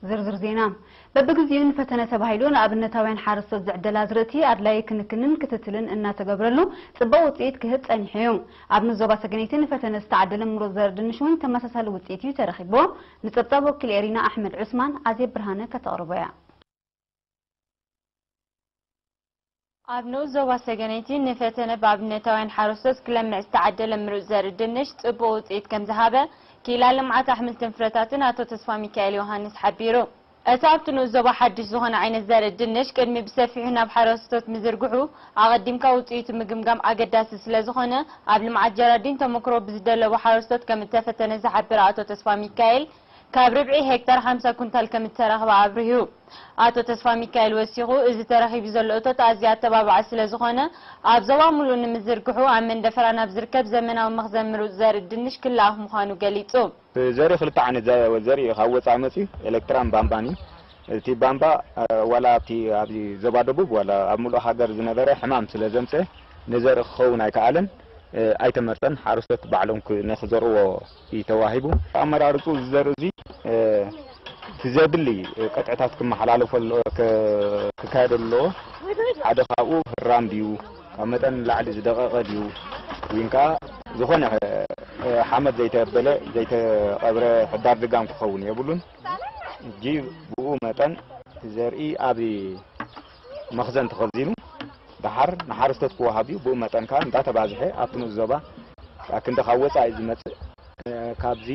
ዝርዝር ዜና። በብግዚኡ ንፈተነ ተባሂሉ ንኣብነታውያን ሓረስቶት ዝዕደል ኣዝርእቲ ኣድላዪ ክንክንን ክትትልን እናተገብረሉ ጽቡቕ ውጽኢት ክህብ ጸኒሑ እዩ። ኣብ ንዞባ ሰገነይቲ ንፈተነ ዝተዓደለ ምሩጽ ዘርኢ ድንሽ እውን ተመሳሳሊ ውጽኢት እዩ ተረኺቡ። ንጸብጻብ ወኪል ኤሪና ኣሕመድ ዑስማን ኣዜብ ብርሃነ ከተቕርቦ እያ። ኣብ ንኡስ ዞባ ሰገነይቲ ንፈተነ ብኣብነታውያን ሓረስቶት ክለምዕ ዝተዓደለ ምሩጽ ዘርኢ ድንሽ ጽቡቕ ውጽኢት ከም ዝሃበ ክኢላ ልምዓት ኣሕምልትን ፍረታትን ኣቶ ተስፋ ሚካኤል ዮሃንስ ሓቢሩ። እቲ ኣብቲ ንኡስ ዞባ ሓድሽ ዝኾነ ዓይነት ዘርኢ ድንሽ ቅድሚ ብሰፊሑ ናብ ሓረስቶት ምዝርግሑ ኣቐዲምካ ውጽኢቱ ምግምጋም ኣገዳሲ ስለ ዝኾነ ኣብ ልምዓት ጀራዲን ተመክሮ ብዝደለቡ ሓረስቶት ከም እተፈተነ ዝሓበረ ኣቶ ተስፋ ሚካኤል ካብ ርብዒ ሄክታር ሓምሳ ኩንታል ከም እተረኽበ ኣብሪሁ። ኣቶ ተስፋ ሚካኤል ወሲኹ፣ እዚ ተረኺቡ ዘሎ እቶት ኣዝዩ ኣተባባዒ ስለ ዝኾነ፣ ኣብ ዞባ ሙሉእ ንምዝርግሑ ኣብ መንደፈራ ናብ ዝርከብ ዘመናዊ መኽዘን ምሩጽ ዘርኢ ድንሽ ክለኣኽ ምዃኑ ገሊጹ። ዘርኢ ክልተ ዓይነት ዘ-፣ ዘርኢ ካብ ወጻኢ መጺኡ፣ ኤሌክትራን ባምባን እዩ። እቲ ባምባ፣ እ፣ ዋላ ኣብቲ፣ ኣብዚ ዞባ ደቡብ ዋላ ኣብ ሙሉእ ሃገር ዝነበረ ሕማም ስለ ዘምጽአ፣ ንዘርኢ ክኸውን ኣይከኣለን። እ፣ ኣይተመርጸን። ሓረስቶት ባዕሎም ክ-፣ ንክዘርእዎ እዩ ተዋሂቡ። ኣመራርጹ ዝዘርኢ እዚ፣ እ፣ እቲ ዘድሊ ቅጥዕታት ክመሓላለፎ ኣሎ-፣ ክ-፣ ክካየድ ኣለዎ። ሓደ ካብኡ ህራም ድዩ፣ ካብ መጠን ንላዕሊ ዝደቐቐ ድዩ፣ ወይን ከኣ ዝኾነ፣ እ፣ ሓመድ ዘይተበለ፣ ዘይተቐብረ ሕዳር ድጋም ክኸውን የብሉን። ሕጂ ብኡ መጠን እቲ ዘርኢ ኣብ መኽዘን ተኸዚኑ፣ ደሓር ንሓረስቶት ክወሃብ እዩ። ብኡ መጠን ከኣ እንዳተባዝሐ ኣብቲ ንኡስ ዞባ፣ ክንዲ ካብ ወጻኢ ዝመጽእ፣ እ፣ ካብዚ፣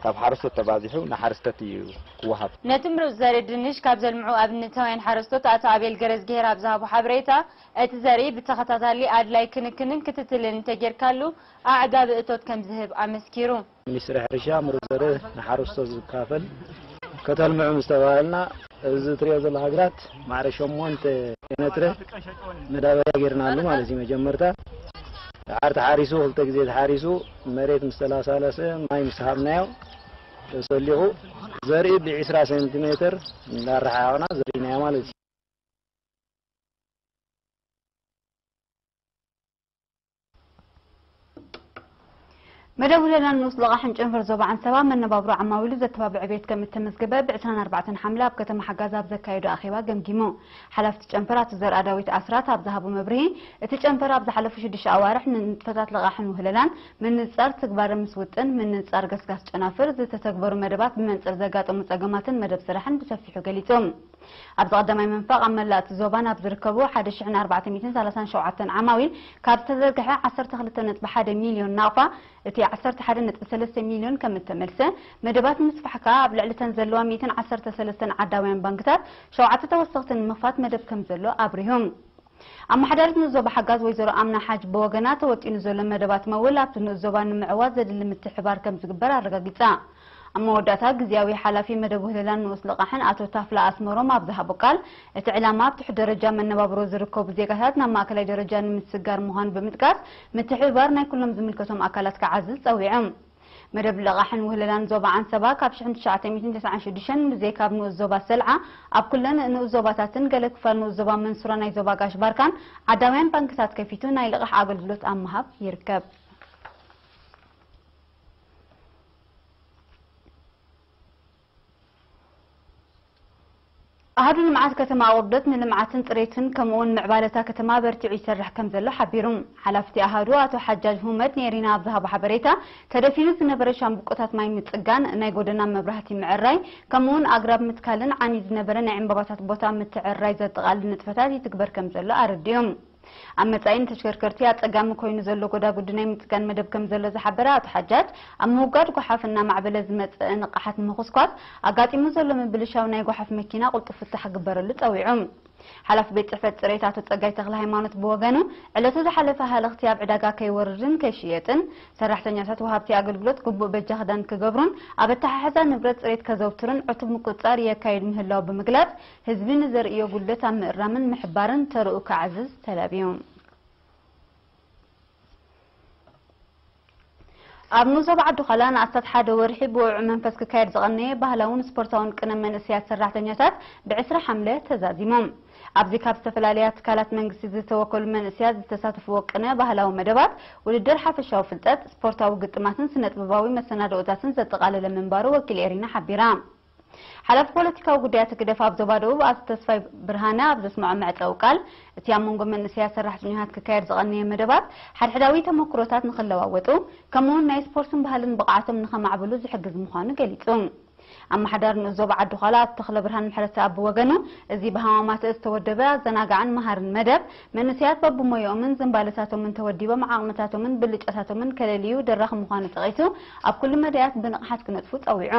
ካብ ሓረስቶት ተባዚሑ ንሓረስቶት እዩ ክወሃብ። ነቲ ምሩጽ ዘርኢ ድንሽ ካብ ዘልምዑ ኣብነታውያን ሓረስቶት ኣቶ ኣቤል ገረዝግሄር ኣብ ዝሃቦ ሓበሬታ፣ እቲ ዘርኢ ብተኸታታሊ ኣድላይ ክንክንን ክትትልን እንተጌርካሉ ኣዕጋቢ እቶት ከም ዝህብ ኣመስኪሩ። ሚኒስትሪ ሕርሻ ምሩጽ ዘርኢ ንሓረስቶት ዝካፈል ከተልምዑ ምስ ተባሃልና፣ እዚ ትሪኦ ዘለኻ ግራት ማዕረ ሸሞንተ ሜትረ መዳበርያ ጌርናሉ ማለት እዩ። መጀመርታ ደሓር ተሓሪሱ፣ ክልተ ግዜ ተሓሪሱ፣ መሬት ምስ ተላሳለሰ፣ ማይ ምስ ሃብናዮ፣ ተሰሊቑ፣ ዘርኢ ብዒስራ ሴንቲሜትር እንዳረሓቕና ዘሪእናዮ ማለት እዩ። መደብ ውለላን ንኡስ ልቓሕን ጨንፈር ዞባ ዓንሰባ መነባብሮ ዓማዊሉ ዘተባብዕ ዕቤት ከም እተመዝገበ ብዕስራን ኣርባዕተን ሓምለ ኣብ ከተማ ሓጋዝ ኣብ ዘካየዶ ኣኼባ ገምጊሙ። ሓላፍቲ ጨንፈር ኣቶ ዘርኣዳዊት ኣስራት ኣብ ዝሃቦ መብርሂ፣ እቲ ጨንፈር ኣብ ዝሓለፉ ሽዱሽተ ኣዋርሕ ንንጥፈታት ልቓሕን ውህለላን ምንጻር ትግባረ ምስ ውጥን ምንጻር ገስጋስ ጨናፍር ዝተተግበሩ መደባት ብመንጽር ዘጋጠሙ ጸገማትን መደብ ስራሕን ብሰፊሑ ገሊጹ። ኣብዚ ቀዳማይ መንፈቕ ኣብ መላእ እቲ ዞባን ኣብ ዝርከቡ ሓደ ሽሕን ኣርባዕተ ሚእትን ሰላሳን ሸውዓተን ዓማዊል ካብ ዝተዘርግሐ ዓሰርተ ክልተ ነጥቢ ሓደ ሚልዮን ናቕፋ እቲ ዓሰርተ ሓደ ነጥቢ ሰለስተ ሚልዮን ከም እተመልሰ፣ መደባት ምስፋሕ ከኣ ኣብ ልዕሊ እተን ዘለዋ ሚእትን ዓሰርተ ሰለስተን ዓዳውያን ባንክታት ሸውዓተ ተወሰኽቲ ንምኽፋት መደብ ከም ዘሎ ኣብሪሁ። ኣመሓዳሪት ንኡስ ዞባ ሓጋዝ ወይዘሮ ኣምና ሓጅ ብወገና ተወጢኑ ዘሎ መደባት መውል ኣብቲ ንኡስ ዞባ ንምዕዋት ዘድሊ ምትሕባር ከም ዝግበር ኣረጋጊጻ። ኣብ መወዳእታ ግዝያዊ ሓላፊ መደብ ውህለላን ንኡስ ልቓሕን ኣቶ ታፍላ ኣስመሮም ኣብ ዝሃቦ ቃል፣ እቲ ዕላማ ኣብ ትሑት ደረጃ መነባብሮ ዝርከቡ ዜጋታት ናብ ማእከላይ ደረጃ ንምስግጋር ምዃኑ ብምጥቃስ፣ ምትሕብባር ናይ ኩሎም ዝምልከቶም ኣካላት ክዓዝዝ ጸዊዑ። መደብ ልቓሕን ውህለላን ዞባ ዓንሰባ ካብ ሽሕን ትሽዓተ ሚእትን ተስዓን ሽዱሽተን ብዘይካ ኣብ ንኡስ ዞባ ሰልዓ፣ ኣብ ኩለን ንኡስ ዞባታትን ገለ ክፋል ንኡስ ዞባ መንሱራ ናይ ዞባ ጋሽ ባርካን ዓዳውያን ባንክታት ከፊቱ ናይ ልቓሕ ኣገልግሎት ኣብ ምሃብ ይርከብ። ኣሃዱ ልምዓት ከተማ ኣቑርደት ንልምዓትን ጽሬትን ከምኡውን ምዕባለታ ከተማ በርቲዑ ይሰርሕ ከም ዘሎ ሓቢሩ። ሓላፍቲ ኣሃዱ ኣቶ ሓጃጅ ሁመድ ኔሪና ኣብ ዝሃቦ ሓበሬታ፣ ተደፊኑ ዝነበረ ሻምብቆታት ማይ ምጽጋን፣ ናይ ጎደና መብራህቲ ምዕራይ፣ ከምኡውን ኣግራብ ምትካልን ዓንዩ ዝነበረ ናይ ዕምባባታት ቦታ ምትዕርራይ ዘጠቓልል ንጥፈታት ይትግበር ከም ዘሎ ኣረዲኡ። ኣብ መጻኢ ንተሽከርከርቲ ኣጸጋሚ ኮይኑ ዘሎ ጎዳጉዲ ናይ ምጽጋን መደብ ከም ዘሎ ዝሓበረ ኣቶ ሓጃጅ፣ ኣብ ምውጋድ ጓሓፍ እናማዕበለ ዝመጽእ ንቕሓት ንምኹስኳስ ኣጋጢሙ ዘሎ ምብልሻው ናይ ጓሓፍ መኪና ቅልጡፍ ፍታሕ ክግበረሉ ጸዊዑ። ሓላፊ ቤት ጽሕፈት ጽሬት ኣቶ ጸጋይ ተክለ ሃይማኖት ብወገኑ፣ ዕለቱ ዝሓለፈ ሃለኽቲ ኣብ ዕዳጋ ከይወርድን ከይሽየጥን፣ ሰራሕተኛታት ወሃብቲ ኣገልግሎት ግቡእ በጃ ክዳን ክገብሩን ኣብ ኣተሓሕዛ ንብረት ጽሬት ከዘውትሩን ዕቱብ ምቁጽጻር የካይድ ምህላው ብምግላጽ፣ ህዝቢ ንዘርእዮ ጉድለት ኣብ ምእራምን ምሕባርን ተርኡ ክዓዝዝ ተላብዩ። ኣብ ንኡስ ዞባ ዓዲ ዃላ ንኣስታት ሓደ ወርሒ ብውዑይ መንፈስ ክካየድ ዝቐነየ ባህላውን ስፖርታውን ቅነ መንእሰያት ሰራሕተኛታት ብዕስራ ሓምለ ተዛዚሞም። ኣብዚ ካብ ዝተፈላለያ ትካላት መንግስቲ ዝተወከሉ መንእሰያት ዝተሳተፍዎ ቅነ ባህላዊ መደባት፣ ውድድር ሓፈሻዊ ፍልጠት፣ ስፖርታዊ ግጥማትን ስነ-ጥበባዊ መሰናድኦታትን ዘጠቓለለ ምንባሩ ወኪል ኤሪና ሓቢራ። ሓላፊ ፖለቲካዊ ጉዳያት ህግደፍ ኣብ ዞባ ደቡብ ኣቶ ተስፋይ ብርሃነ ኣብ ዘስምዖ መዕጸዊ ቃል፣ እቲ ኣብ መንጎ መንእሰያት ሰራሕተኛታት ክካየድ ዝቐነየ መደባት፣ ሓድሕዳዊ ተመክሮታት ንኽለዋወጡ፣ ከምኡውን ናይ ስፖርትን ባህልን ብቕዓቶም ንኸማዕብሉ ዝሕግዝ ምዃኑ ገሊጹ። ኣመሓዳሪ ንኡስ ዞባ ዓዲ ዃላ ኣቶ ተኽለ ብርሃን ምሕረተኣብ ብወገኑ፣ እዚ ብሃማማተ ዝተወደበ ኣዘናጋዕን መሃርን መደብ፣ መንእሰያት በብሞያኦምን ዝንባለታቶምን ተወዲቦም ዓቕምታቶምን ብልጫታቶምን ከለልዩ ደራኺ ምዃኑ ጠቒሱ፣ ኣብ ኩሉ መዳያት ብንቕሓት ክነጥፉ ጸዊዑ።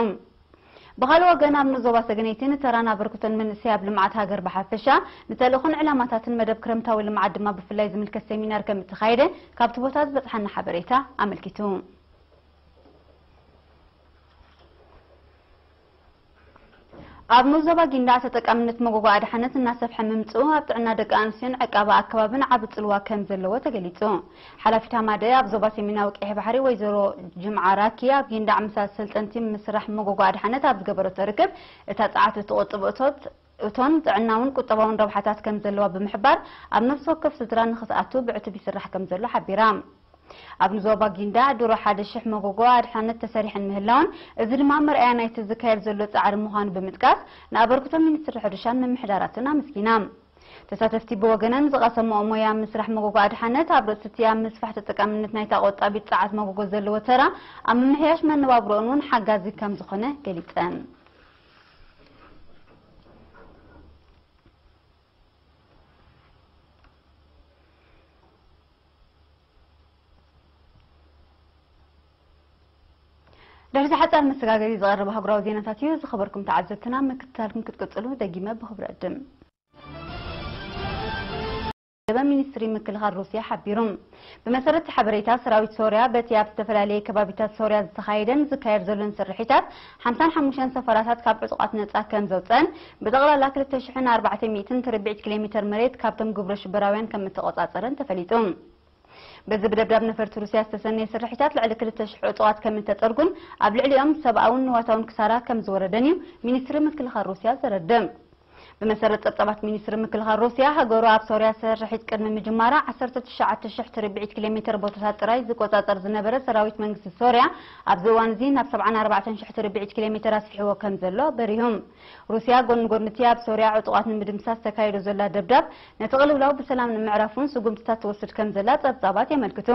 ብኻልእ ወገን፣ ኣብ ንኡስ ዞባ ሰገነይቲ ንተራን ኣበርክቶን መንእሰይ ኣብ ልምዓት ሃገር ብሓፈሻ፣ ንተልእኾን ዕላማታትን መደብ ክረምታዊ ልምዓት ድማ ብፍላይ ዝምልከት ሴሚናር ከም እተኻየደ ካብቲ ቦታ ዝበጽሓና ሓበሬታ ኣመልኪቱ። ኣብ ንኡስ ዞባ ጊንዳዕ ተጠቃምነት መጎጎ ኣድሓነት እናሰፍሐ ምምጽኡ ኣብ ጥዕና ደቂ ኣንስትዮን ዕቃባ ኣከባብን ዓቢ ጽልዋ ከም ዘለዎ ተገሊጹ። ሓላፊት ሃማደ ኣብ ዞባ ሰሜናዊ ቀይሕ ባሕሪ ወይዘሮ ጅምዓ ራኪ ኣብ ጊንዳዕ ምስ ኣሰልጠንቲ ምስራሕ መጎጎ ኣድሓነት ኣብ ዝገበረቶ ርክብ፣ እታ ጸዓት እትቑጥብ እቶት እቶን ጥዕናውን ቁጠባውን ረብሓታት ከም ዘለዋ ብምሕባር፣ ኣብ ነፍሲ ወከፍ ስድራ ንኽትኣቱ ብዕቱብ ይስራሕ ከም ዘሎ ሓቢራ። ኣብ ንኡስ ዞባ ጊንዳዕ ድሮ ሓደ ሽሕ መጎጎ ኣድሓነት ተሰሪሐን ምህላውን፣ እዚ ድማ መርኣያ ናይቲ ዝካየድ ዘሎ ጻዕሪ ምዃኑ ብምጥቃስ፣ ንኣበርክቶ ሚኒስትሪ ሕርሻን ምምሕዳራትን ኣመስጊና። ተሳተፍቲ ብወገነን ዝቐሰምኦ ሞያ ኣብ ምስራሕ መጎጎ ኣድሓነት ኣብ ርእሲ እቲ ኣብ ምስፋሕ ተጠቃምነት ናይታ ቆጣቢት ጸዓት መጎጎ ዘለዎ ተራ ኣብ ምምሕያሽ መነባብሮኦን እውን ሓጋዚ ከም ዝኾነ ገሊጸን። ድሕሪ እዚ ሓጻር መሰጋገሪ ዝቐርብ ኣህጉራዊ ዜናታት እዩ። ዝኸበርኩም ተዓዘብትና፣ ምክትታልኩም ክትቅጽሉ ደጊመ ብኽብሪ እዕድም። ደበ ሚኒስትሪ ምክልኻል ሩስያ ሓቢሩ። ብመሰረት ሓበሬታ ሰራዊት ሶርያ፣ በቲ ኣብ ዝተፈላለየ ከባቢታት ሶርያ ዝተኻየደን ዝካየድ ዘሎን ስርሒታት፣ ሓምሳን ሓሙሽተን ሰፈራታት ካብ ዕጡቓት ነጻ ከም ዘውጸን፣ ብጠቕላላ ክልተ ሽሕን ኣርባዕተ ሚእትን ትርብዒት ኪሎ ሜተር መሬት ካብቶም ግብረ ሽበራውያን ከም እተቖጻጸረን ተፈሊጡ። በዚ ብደብዳብ ነፈርቲ ሩስያ ዝተሰነየ ስርሒታት ልዕሊ ክልተ ሽሕ ዕጡቓት ከም እተጠርጉን ኣብ ልዕሊኦም ሰብኣውን ንዋታውን ክሳራ ከም ዝወረደን እዩ ሚኒስትሪ ምክልኻል ሩስያ ዘረድእ። ብመሰረት ጸብጻባት ሚኒስትሪ ምክልኻል ሩስያ፣ ሃገሩ ኣብ ሶርያ ስርሒት ቅድሚ ምጅማራ ዓሰርተ ትሽዓተ ሽሕ ትርብዒት ኪሎ ሜተር ቦታታት ጥራይ ዝቆጻጸር ዝነበረ ሰራዊት መንግስቲ ሶርያ፣ ኣብዚ እዋን እዚ ናብ ሰብዓን ኣርባዕተን ሽሕ ትርብዒት ኪሎ ሜተር ኣስፊሕዎ ከም ዘሎ በሪሁ። ሩስያ ጎኒ ጎኒ እቲ ኣብ ሶርያ ዕጡቓት ንምድምሳስ ተካይዶ ዘላ ደብዳብ፣ ነቲ ቅልውላው ብሰላም ንምዕራፍ እውን ስጉምትታት ትወስድ ከም ዘላ ጸብጻባት የመልክቱ።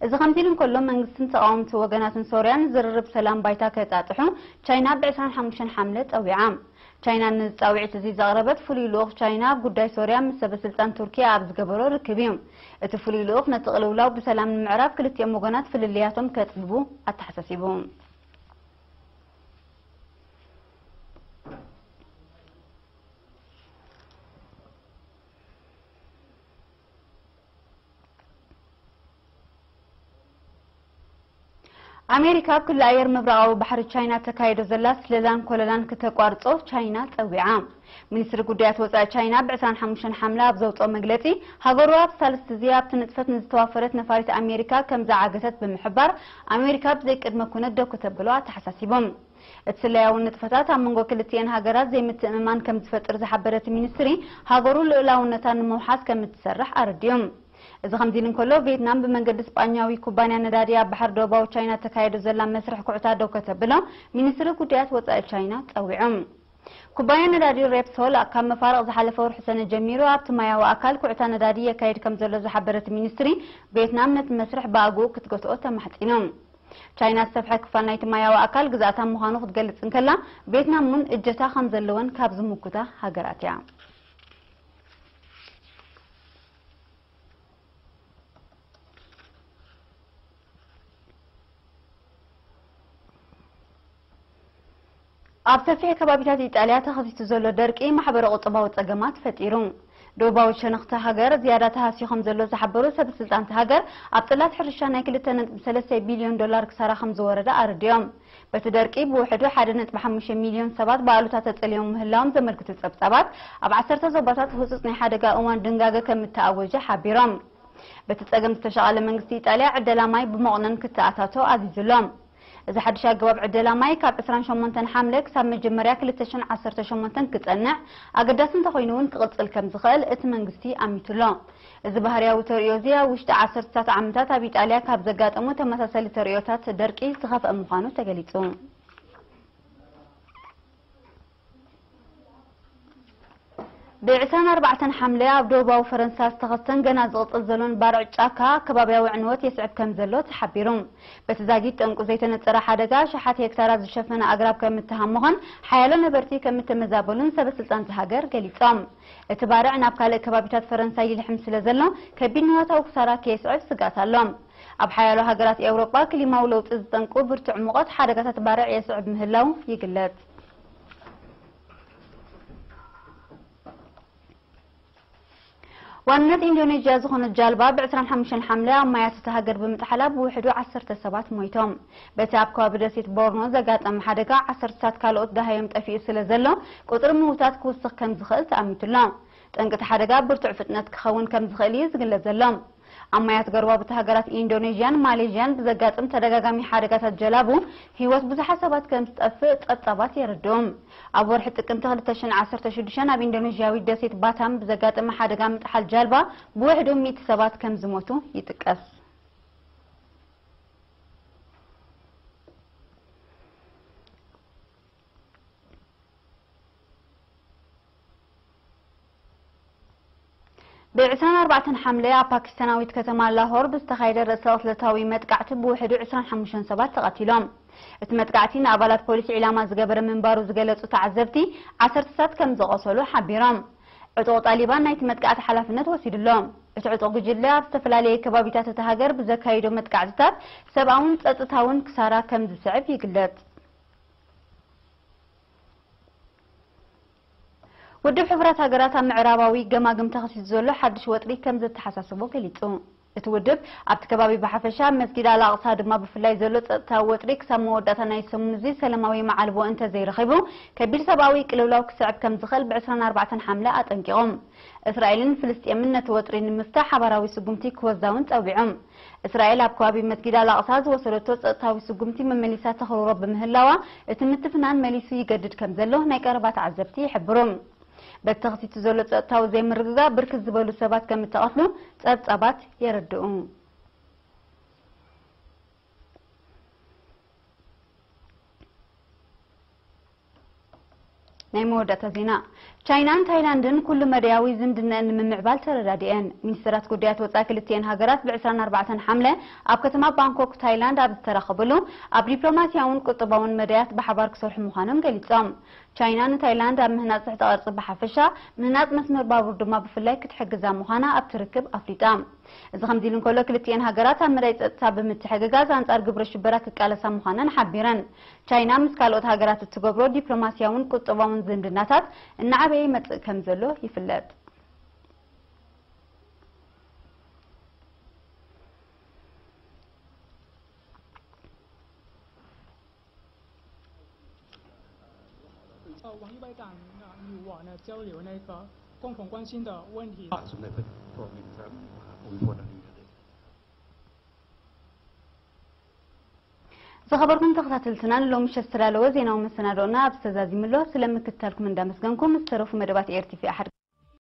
እዚ ከምዚ ኢሉ እንከሎ፣ መንግስትን ተቓወምቲ ወገናትን ሶርያ ንዝርርብ ሰላም ባይታ ከጣጥሑ ቻይና ብ ዕስራን ሓሙሽተን ሓምለ ጸዊዓ። ቻይና ነዚ ጻውዒት እዚ ዘቕረበት፣ ፍሉይ ልኡኽ ቻይና ኣብ ጉዳይ ሶርያ ምስ ሰበ ስልጣን ቱርኪያ ኣብ ዝገበሮ ርክብ እዩ። እቲ ፍሉይ ልኡኽ ነቲ ቅልውላው ብሰላም ንምዕራፍ ክልቲኦም ወገናት ፍልልያቶም ከጽብቡ ኣተሓሳሲቡ። ኣሜሪካ ኣብ ክሊ ኣየር ምብራቓዊ ባሕሪ ቻይና ተካይዶ ዘላ ስለላን ኮለላን ክተቋርጾ ቻይና ጸዊዓ። ሚኒስትሪ ጉዳያት ወጻኢ ቻይና ብ ዕስራን ሓሙሽተን ሓምለ ኣብ ዘውጽኦ መግለጺ፣ ሃገሩ ኣብ ሳልስቲ እዚ ኣብቲ ንጥፈት ንዝተዋፈረት ነፋሪት ኣሜሪካ ከም ዝዓገተት ብምሕባር፣ ኣሜሪካ ብዘይቅድመ ኩነት ደው ከተብሎ ኣተሓሳሲቦም። እቲ ስለያዊ ንጥፈታት ኣብ መንጎ ክልቲኤን ሃገራት ዘይምትእምማን ከም ዝፈጥር ዝሓበረ እቲ ሚኒስትሪ፣ ሃገሩ ልኡላውነታ ንምውሓስ ከም እትሰርሕ ኣረዲኡ። እዚ ከምዚ ኢሉ እንከሎ፣ ቪየትናም ብመንገዲ ስጳኛዊ ኩባንያ ነዳዲ ኣብ ባሕሪ ደቡባዊ ቻይና ተካይዶ ዘላ መስርሕ ኩዕታ ደው ከተብሎ ሚኒስትሪ ጉዳያት ወጻኢ ቻይና ጸዊዑ። ኩባንያ ነዳዲ ሬፕሶል ካብ መፋርቕ ዝሓለፈ ወርሒ ሰነ ጀሚሩ ኣብቲ ማያዊ ኣካል ኩዕታ ነዳዲ የካይድ ከም ዘሎ ዝሓበረ እቲ ሚኒስትሪ፣ ቪየትናም ነቲ መስርሕ ብኣግኡ ክትገትኦ ተማሕጺኑ። ቻይና ዝሰፍሐ ክፋል ናይቲ ማያዊ ኣካል ግዝኣታ ምዃኑ ክትገልጽ እንከላ፣ ቪየትናም እውን እጀታ ከም ዘለወን ካብ ዝምኩታ ሃገራት እያ። ኣብ ሰፊሕ ከባቢታት ኢጣልያ ተኸሲቱ ዘሎ ደርቂ ማሕበረ ቁጠባዊ ጸገማት ፈጢሩ። ደቡባዊ ሸነኽቲ ሃገር ዝያዳ ተሃስዩ ከም ዘሎ ዝሓበሩ ሰብ ስልጣንቲ ሃገር፣ ኣብ ጽላት ሕርሻ ናይ ክልተ ነጥቢ ሰለስተ ቢልዮን ዶላር ክሳራ ከም ዝወረደ ኣረዲኦም። በቲ ደርቂ ብውሕዱ ሓደ ነጥቢ ሓሙሽተ ሚልዮን ሰባት ብኣሉታ ተጸልዮም ምህላዎም ዘመልክቱ ጸብጻባት፣ ኣብ ዓሰርተ ዞባታት ህጹጽ ናይ ሓደጋ እዋን ድንጋገ ከም እተኣወጀ ሓቢሮም። በቲ ጸገም ዝተሻቐለ መንግስቲ ኢጣልያ፣ ዕደላ ማይ ብመቑነን ክተኣታቶ ኣዚዙ ኣሎ። እዚ ሓድሽ ኣገባብ ዕደላ ማይ ካብ ዕስራን ሸሞንተን ሓምለ ክሳብ መጀመርያ ክልተ ሽሕን ዓሰርተ ሸሞንተን ክጸንዕ፣ ኣገዳሲ እንተኾይኑ እውን ክቕጽል ከም ዝኽእል እቲ መንግስቲ ኣሚቱ ኣሎ። እዚ ባህርያዊ ተርእዮ እዚ ኣብ ውሽጢ ዓሰርተታት ዓመታት ኣብ ኢጣልያ ካብ ዘጋጠሙ ተመሳሳሊ ተርእዮታት ደርቂ ዝኸፍአ ምዃኑ ተገሊጹ። ብ ዕስራን ኣርባዕተን ሓምለ ኣብ ደቡባዊ ፈረንሳ ዝተኸስተን ገና ዝቕጽል ዘሎን ባርዕ ጫካ ከባብያዊ ዕንወት የስዕብ ከም ዘሎ ተሓቢሩ። በቲ ዛጊድ ጠንቁ ዘይተነጸረ ሓደጋ፣ ኣሽሓት ሄክታራት ዝሸፈነ ኣግራብ ከም እተሃሞኸን ሓያሎ ነበርቲ ከም እተመዛበሉን ሰበ ስልጣን እታ ሃገር ገሊጾም። እቲ ባርዕ ናብ ካልእ ከባቢታት ፈረንሳ ይልሕም ስለ ዘሎ፣ ከቢድ ንዋታዊ ክሳራ ከየስዕብ ስግኣት ኣሎ። ኣብ ሓያሎ ሃገራት ኤውሮጳ፣ ክሊማዊ ለውጢ ዝጠንቁ ብርቱዕ ሙቐት ሓደጋታት ባርዕ የስዕብ ምህላው ይግለጽ። ዋንነት ኢንዶኔዥያ ዝኾነት ጃልባ ብ ዕስራን ሓሙሽተን ሓምለ ኣብ ማያት እታ ሃገር ብምጥሓላ ብውሕዱ ዓሰርተ ሰባት ሞይቶም። በቲ ኣብ ከባቢ ደሴት ቦርኖ ዘጋጠመ ሓደጋ ዓሰርተታት ካልኦት ደሃዮም ጠፊኡ ስለ ዘሎ፣ ቁጽሪ ምዉታት ክውስኽ ከም ዝኽእል ተኣሚቱ ኣሎ። ጠንቂ እቲ ሓደጋ ብርቱዕ ፍጥነት ክኸውን ከም ዝኽእል እዩ ዝግለጽ ዘሎ። ኣብ ማያት ጎረባብቲ ሃገራት ኢንዶኔዥያን ማሌዥያን ብዘጋጥም ተደጋጋሚ ሓደጋታት ጀላቡ ህይወት ብዙሓት ሰባት ከም ዝጠፍእ ጸብጻባት የረድኡ። ኣብ ወርሒ ጥቅምቲ ክልተ ሽሕን ዓሰርተ ሽዱሽተን ኣብ ኢንዶኔዥያዊት ደሴት ባታም ብዘጋጠመ ሓደጋ ምጥሓል ጃልባ ብውሕዱ ሚእቲ ሰባት ከም ዝሞቱ ይጥቀስ። ብ ዕስራን ኣርባዕተን ሓምለ ኣብ ፓኪስታናዊት ከተማ ላሆር ብዝተኻየደ ርእሰ ቅትለታዊ መጥቃዕቲ ብውሕዱ ዕስራን ሓሙሽተን ሰባት ተቐቲሎም። እቲ መጥቃዕቲ ንኣባላት ፖሊስ ዒላማ ዝገበረ ምንባሩ ዝገለጹ ተዓዘብቲ፣ ዓሰርተታት ከም ዝቖሰሉ ሓቢሮም። ዕጡቕ ጣሊባን ናይቲ መጥቃዕቲ ሓላፍነት ወሲዱ ኣሎ። እቲ ዕጡቕ ጉጅለ ኣብ ዝተፈላለየ ከባቢታት እታ ሃገር ብዘካይዶ መጥቃዕትታት ሰብኣውን ጸጥታውን ክሳራ ከም ዝስዕብ ይግለጽ። ውድብ ሕቡራት ሃገራት ኣብ ምዕራባዊ ገማግም ተኸሲቱ ዘሎ ሓድሽ ወጥሪ ከም ዘተሓሳስቦ ገሊጹ። እቲ ውድብ ኣብቲ ከባቢ ብሓፈሻ፣ ኣብ መስጊድ ኣል ኣቕሳ ድማ ብፍላይ ዘሎ ጸጥታዊ ወጥሪ ክሳብ መወዳእታ ናይ ሰሙን እዚ ሰላማዊ መዓልቦ እንተዘይረኺቡ፣ ከቢድ ሰብኣዊ ቅልውላው ክስዕብ ከም ዝኽእል ብ ዕስራን ኣርባዕተን ሓምለ ኣጠንቂቑ። እስራኤልን ፍልስጤምን ነቲ ወጥሪ ንምፍታሕ ሓባራዊ ስጉምቲ ክወስዳ እውን ጸዊዖም። እስራኤል ኣብ ከባቢ መስጊድ ኣል ኣቕሳ ዝወሰደቶ ጸጥታዊ ስጉምቲ መመሊሳ ተኽርሮ ብምህላዋ፣ እቲ ምትፍናን መሊሱ ይገድድ ከም ዘሎ ናይ ቀረባ ተዓዘብቲ ይሕብሩ። በቲ ተኸሲቱ ዘሎ ጸጥታዊ ዘይምርግጋእ ብርክት ዝበሉ ሰባት ከም እተቐትሉ ጸብጻባት የረድኡ። ናይ መወዳእታ ዜና። ቻይናን ታይላንድን ኩሉ መዳያዊ ዝምድነአን ንምምዕባል ተረዳዲአን። ሚኒስትራት ጉዳያት ወጻኢ ክልቲኤን ሃገራት ብ ዕስራን ኣርባዕተን ሓምለ ኣብ ከተማ ባንኮክ ታይላንድ ኣብ ዝተራኸብሉ፣ ኣብ ዲፕሎማሲያውን ቁጠባውን መዳያት ብሓባር ክሰርሑ ምዃኖም ገሊጾም። ቻይና ንታይላንድ ኣብ ምህናጽ ትሕተ ቅርጺ ብሓፈሻ፣ ምህናጽ መስመር ባቡር ድማ ብፍላይ ክትሕግዛ ምዃና ኣብቲ ርክብ ኣፍሊጣ። እዚ ከምዚ ኢሉ እንከሎ፣ ክልቲኤን ሃገራት ኣብ መዳይ ጸጥታ ብምትሕግጋዝ ኣንጻር ግብረ ሽበራ ክቃለሳ ምዃነን ሓቢረን። ቻይና ምስ ካልኦት ሃገራት እትገብሮ ዲፕሎማስያውን ቁጠባውን ዝምድናታት እናዓበየ ይመጽእ ከም ዘሎ ይፍለጥ። 呃，王毅外长那与我呢交流那个共同关心的问题。 ዝኸበርኩም ተኸታተልትና፣ ንሎሚ ምሸት ዝተዳለወ ዜናዊ መሰናዶና ኣብዚ ተዛዚሙ ኣሎ። ስለ ምክትታልኩም እንዳመስገንኩም፣ ዝተረፉ መደባት ኤር ቲ ቪ